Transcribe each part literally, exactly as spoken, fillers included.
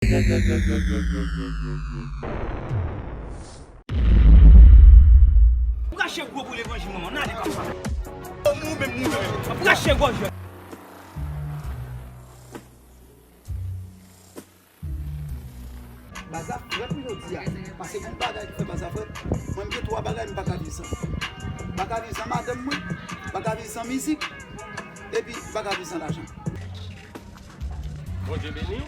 Ou kache gwo pou levanjil, manman. N ale, papa. Ou menm, ou menm. Ou kache gwo jwèt. Baz la frèt wi jodi a. Pase gon bagay ki fè baz la frèt. Mwen, m gen twa bagay m pa ka viv san. M pa ka viv san madanm mwen. M pa ka viv san mizik. Epi m pa ka viv san lajan. Bondye beni w.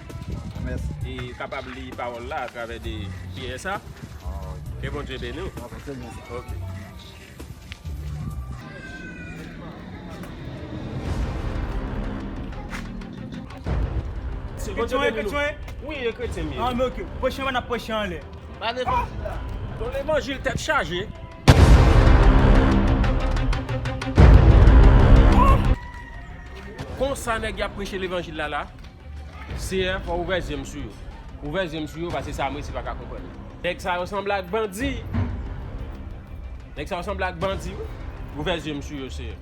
Mèsi. E kapab li pawòl la atravè de P S A. Ah, ok. Ke Bondye beni w. Ah, se byen sa. Ok. Se Bondye beni nou. Kretyen, kretyen? Wi, e kretyen m ye. Ah, men ok. Preche anlè, n ap preche anlè. Pa devan. Ton levanjil tèt chaje. Konsa nèg y ap preche levanjil la la. Seyè, fò w ouvè zye m sou yo. Ouvè zye m sou yo, paske sa m resi pa ka konprann. Nèg sa yo sanble ak bandi. Nèg sa yo sanble ak bandi, wi. Ouvè zye m sou yo, Seyè.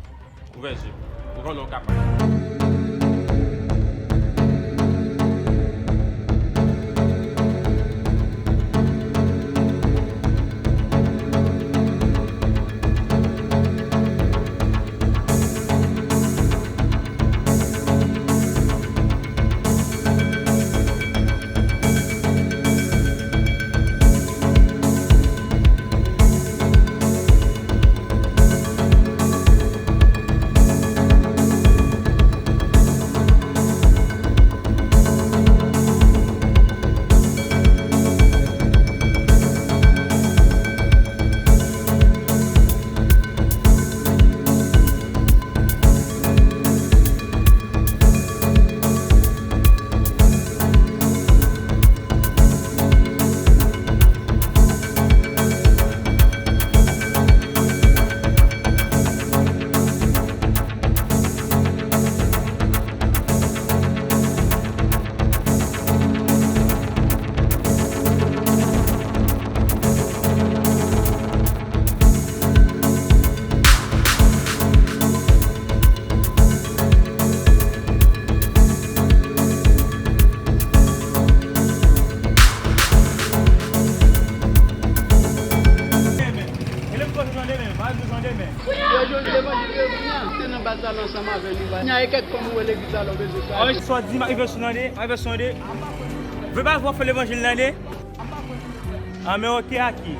Ouvè zye m. Ou konnen w kapab. Yo jwenn levanjil yo kounye a. Te nan baz la ansanm avè li. Kounye a e kèk fanm ou wè legliz la lè w bezwen sa. Sa w di, m a rive sou tande, m a rive sou tande. Vle pa vwa fè levanjil tande. Anmè oke aki.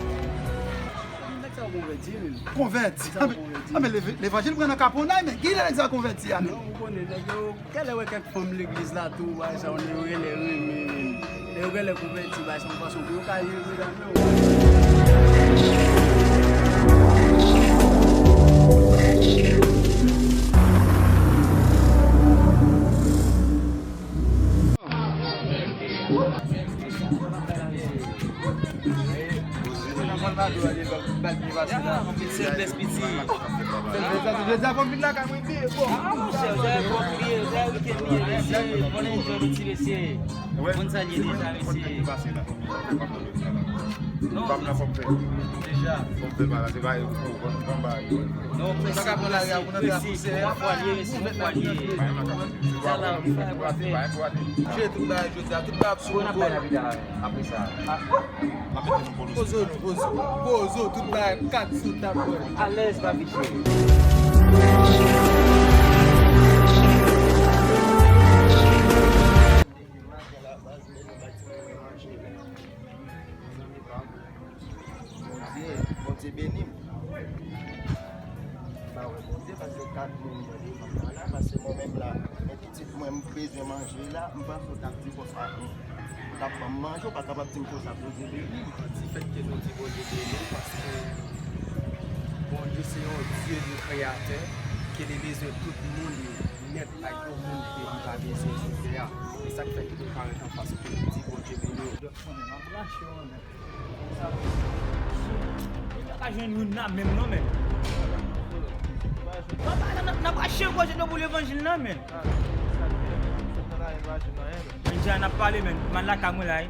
Nèg sa yo konvèti, menm. Konvèti. Anmè, anmè, lev-, levanjil pran nan kaponnay, men kilè nèg sa konvèti a, menm? Non, ou konnen, nèg yo, kèlè wè kèk fanm legliz la tou, bagay sa, yo genlè renmen, menm. Lè yo genlè konvèti, bagay sa, yon fason pou yo ka jere medam yo. Sèl blès piti. Jodi a fò m vin lakay mwen pi bon. Ah, monchè, jodi a fò m pi, jodi a weekend li ye, mesye. Bon, enjoy nou ti mesye. Moun sa li ye deja, mesye. Non. Deja. Non, presi, presi, presi, se yon fwa li ye, mesye, se yon fwa li ye. Sa la, ou fè, ou fè. Jwe tout bagay jodi a, tout bagay ap sou kontwòl. Apre sa. Poze w non, poze w. Poze w, tout bagay kat sou tab, bro. Alèz, pa fiche. Bondye, Bondye beni m. M pa wè Bondye, paske kat moun mwen li, m ap pa la, paske mwen menm la, men pitit mwen, m bezwen manje la, m panse w t ap di konsa, non. Ou t ap ban m manje, ou pa kapab di m konsa, Bondye beni m. Difèt ke nou di Bondye beni w, paske Bondye se yon Dye de kreyatè, ke li bezwen tout moun yo nèt ak yon moun ke li pa bezwen sou tè a. E sa k fè ke nou parèt anfas pou nou di Bondye beni w. Dòk konnen, m ap rache w, men. Yo pa ka jwenn youn nan menm non, men. Papa, n ap, n ap rache gwo jèt pou levanjil nan, men. Men dja n ap pale, men. Man lakay mwen la, wi.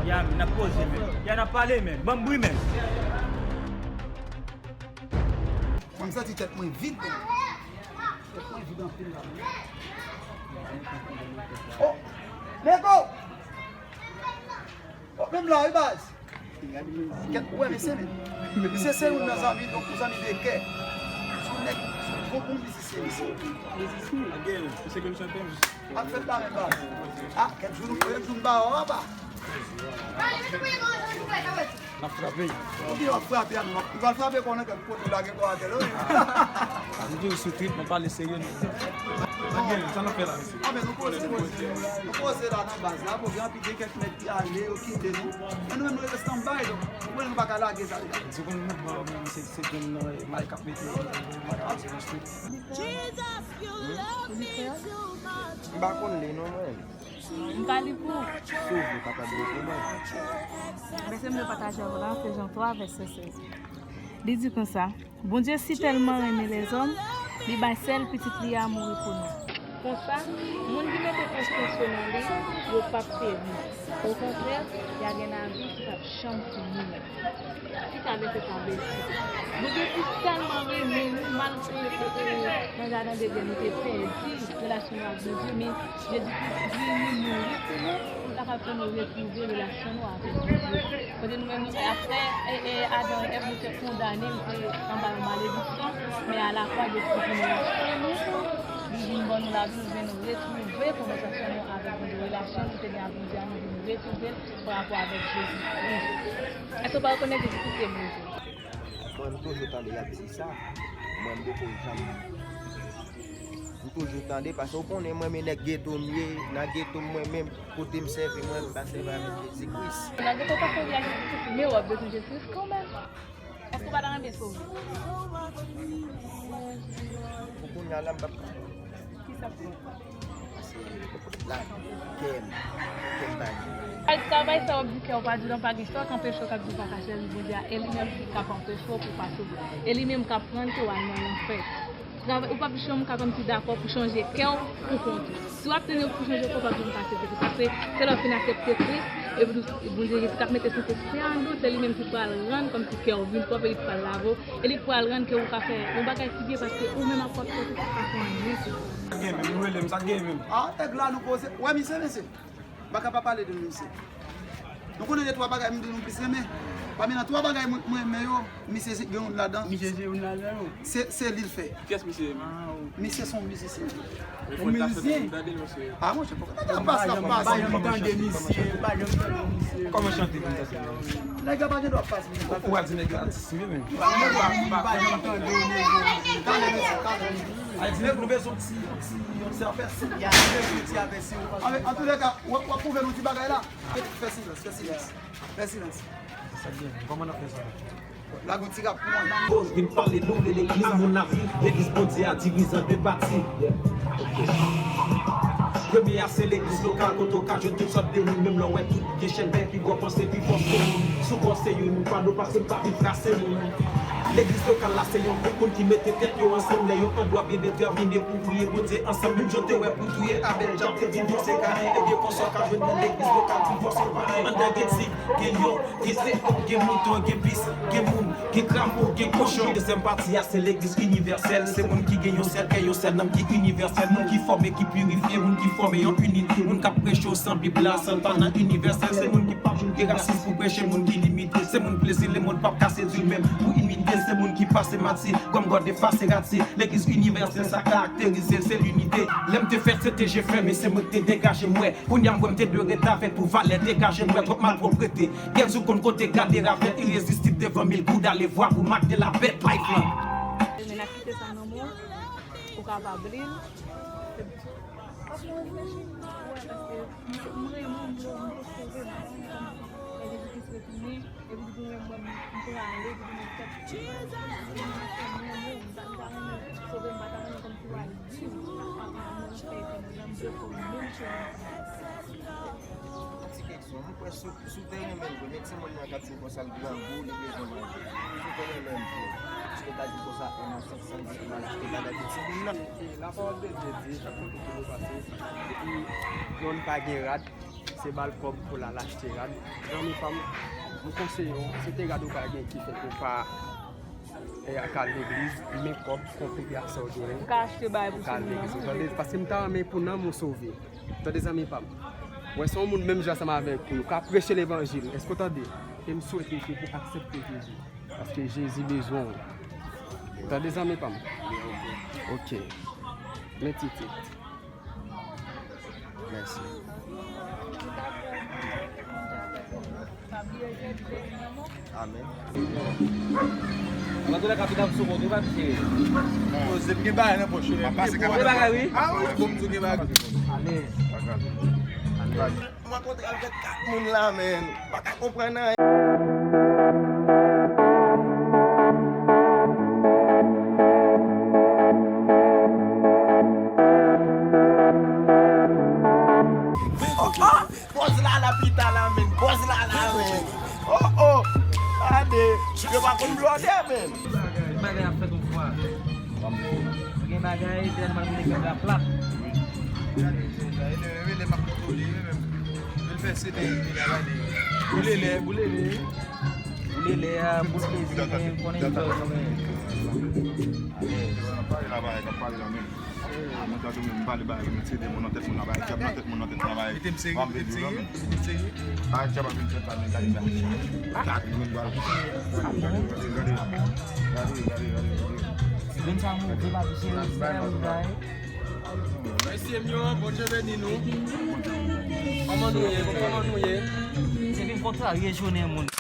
Ya, n ap poze, men. Ya, n ap pale, men. Ban m bri, men. Mwen, m santi tèt mwen vid, men. Tèt mwen vid anpil la, men. Oh! Nego! Menm la, wi, baz. Kèt, ou wè, mesye, men. Misye se youn nan zanmi, donk, yon zanmi de kè. Se yon nèg, se yon bon, bon mizisyen, misye. Mizisyen? Misye konn chante, men. Ap fèt la, men, baz. Ah, kèt jou nou, kèt jou nou ba, papa. N ap frape. Ou di w ap frape a, nou pral frape kò nan kèk kote, w lage kò atè la, wi. M toujou sou trip, mwen pale serye, non. Sa n ap fè la, mesye? Ah, men nou poze, nou poze la nan baz la, pou gen anpil, gen kèk nèg ki ale, yo kite nou. Men nou menm, nou rete stand by, donk, ou konnen nou pa ka lage sa deja. Se konn mouvman, men se, se grenn nan, may k ap mete, may k ap mete nan street. M pa konn li, non, mwen. M ka li pou ou. Si w vle, pa ta bliye pou mwen. Vèsè m vle pataje avè w la, se Jan twa, vèsè sèz. Li di konsa, Bondye si tèlman renmen lèzòm, li bay sèl pitit li a mouri pou nou. Konsa, moun ki mete konfyans yo nan li, yo p ap peri. Okontrè, y a gen lavi ki p ap janm fini. Ki ka vèsè sa vle di? Bondye te tèlman renmen nou, malgre, e, e, nan jaden Eden, nou te pèdi relasyon nou ak Bondye, men Jezi Kris vini mouri pou nou, pou l kapab fè nou retwouve relasyon nou avèk Bondye. Kote nou menm, nou, apre, e, e, Adan e Èv, nou te kondane, nou te anba yon malediksyon, men alakwa, Jezi Kris vin rachte nou, li vin ban nou lavi, nou vin retwouve konvèsasyon nou avèk Bondye, relasyon nou te gen ak Bondye a, nou vin retwouve l pa rapò avèk Jezi Kris. Èske w pa rekonèt Jezi Kris se Bondye? Mwen, m toujou tande y ap di sa. Mwen, m poko janm. M toujou tande, paske w konnen mwen, men nèg geto m ye, nan geto m mwen menm, kote m sèvi mwen, m pa sèvi avèk Jezi Kris. Nan geto w pa sèvi ak Jezi Kris, men w ap bezwen Jezi Kris kanmenm. Èske w pa ta renmen sove? Pou kounye a la, m p ap Kisa pou? Travay sa w ap di kè w pa di w pa gen chwa k anpeche w k ap di w pa ka sèvi Bondye a, e li menm ki k ap anpeche w pou w pa sove. E li menm k ap rann ke w al nan lanfè. Travay, ou p ap janm ka kòmsi dakò pou chanje kè w pou kont ou. Si w ap tann yo pou chanje kè w, w p ap janm ka aksepte Kris. Paske se lè w fin aksepte Kris, epi tou, Bondye Jezi k ap mete Sentespri a anndan w, se li menm ki pral rann kòmsi kè w vin pwòp e li pral lave w. E li pral rann ke ou ka fè yon bagay ki byen paske ou menm ak w ap fè tou pa ka fè anyen sou sa. Sa gen menm, nou rele m, sa gen menm. Ah, nèg la nou poze. Wè misye, mesye. M pa ka pa pale de misye. Nou konnen de twa bagay m di nou plis renmen. Pami nan twa bagay mwen, mwen renmen yo, misye gen youn ladan. Misye se youn ladan yo. Se, se li l fè. Kiyès misye? Ah, wi. Misye se yon mizisyen. Yon mizisyen? Ah, monchè, poko tande ap pase, ap pase. M pa janm tande misye, m pa janm tande misye. Kòman chante pou m tande? Nèg la pa gen dwa ap pase. Ou, ou a di nèg la atis, wi, men. M pa, m pa, m pa janm tande nèg yo. Talè, mesye, talè. Ay, di nèg nou bezwen ti, ti, yon ti apèsi. Ya, nou bezwen ti apèsi. An, an tou lè ka, w ap, w ap pwouve nou ti bagay la. Fè silans, fè silans. Fè silans. Sa byen, kòman n ap fè sa? Lage yon ti rap pou mwen. Poz vin pale nou de legliz, mon ami. Legliz Bondye a divize an de pati. Premye a se legliz lokal, kote w ka jwenn tout sòt de moun, menm lè w wè tout gen chèn bèk, pi gwo panse, pi fò se moun. Souvan se youn, nou pa nou pase, nou pa vin trase moun. Legliz lokal la, se yon gwoup moun ki mete tèt yo ansanm, lè yo andwa byen detèmine pou priye Bondye ansanm, menm jan w te wè pou touye Abèl, Jab te vin yon se Kayen, ebyen konsa w ka jwenn nan legliz lokal, pi fò se payen. Anndan gen tig, gen lyon, gen zèb, gen mouton, gen bis, gen moun, gen krapo, gen kochon. Dezyèm pati a, se legliz inivèsèl. Se moun ki gen yon sèl kè, yon sèl nanm ki inivèsèl. Moun ki fòme, ki pirifye, moun ki fòme yon inite. Moun k ap preche w san Bib la, san l pa nan inivèsèl. Se moun ki p ap joure rasis pou preche moun ki limite. Se moun plezi lemonn p ap ka sedui l menm pou imite. Se moun ki pase mati kòm gòde Maserati. Legliz inivèsèl, sa karakterize l, se linite. Lè m te fèt, se te je fèmen, se mwen ki te degaje m, wè. Kounye a m wè m te dwe ret avèk pou valè degaje m wè twòp malpwòpte. Gèl sou konn kote gade ravèt irezistib devan mil goud ale vwa pou mak de la bèt life lan. Men n ap kite sa nan men w, ou kapab li l. Ou wè, paske m renmen w, m vle w sove m, paske m konnen Jezi Kris retounen. Epi di pou mwen, mwen, m prale, epi di mwen, kèt, mwen renmen w, m ta, m ta renmen sove, m pa ta renmen kòmsi w al di m, papa, mwen fè epi mwen, m vle pou menm chemen. Ti keksyon, m kwè si, si w te renmen l vre, men timoun nan k ap di w konsa l grangou, li bezwen manje. Si w te renmen l vre, èske w ta di konsa, en an sèt san goud pou m al achte bagay pou timoun nan? E, e, lapawòl de Dye di, chak kote ke nou pase, epi yonn pa gen rad, se ba l kòb pou l al achte rad. Zanmi pa m, m konseye w, se te rad ou pa gen ki fè ke w pa, e, ka al legliz, men kòb, konpre a sa w genyen. Ou ka achte bagay pou timoun nan manje. Tande, paske m ta renmen pou nanm ou sove. Tande zanmi pa m. Mwen se yon moun menm jan ansanm avèk ou, yo ka preche levanjil. Èske w tande? E m swete ke pou aksepte Jezi. Paske Jezi bezwen w. Ou tande, zanmi pa m? Ok. Men titit. Mèsi. Amèn. Mwen te la kapital sou kontre pa piye. Poze m gen bagay nan pòch yo. Pase gen bagay, wi. Ah wi, bon, m tou gen bagay. Ale. Ale. Mwen kontre avèk kat moun la, men. Pa ka konprann anyen. Bòz la la pita la, men. Bòz la la, men. Oh, oh. Gade. Yo pa konn blòdè, men. Bagay ap fèt yon fwa. Gen bagay, se nòmal pou nèg yo plat. Rele, rele, m ap kontwole li menm. Vin fè C D I, vin gade. Boule lè, boule lè. Boule lè a, boule plezi, men, konnen li fè yo, men. N ap pale la, bagay, n ap pale la, men. Mwen ta tou menm pale bagay, mete de moun nan tèt moun nan, bagay, djab nan tèt moun nan, tèt moun nan, bagay. Mete m serye, mete m serye, mete m serye. Bagay djab ap vin fèt la, men gade la. Gade, gade, gade. Gade, gade, gade, gade. Gade, gade, gade, gade. Grenn sa move, papi cheri, se bagay moun bay. Mesye m yo, Bondye beni nou. Kòman nou ye? Kòman nou ye? Se vin kontrarye jounen moun.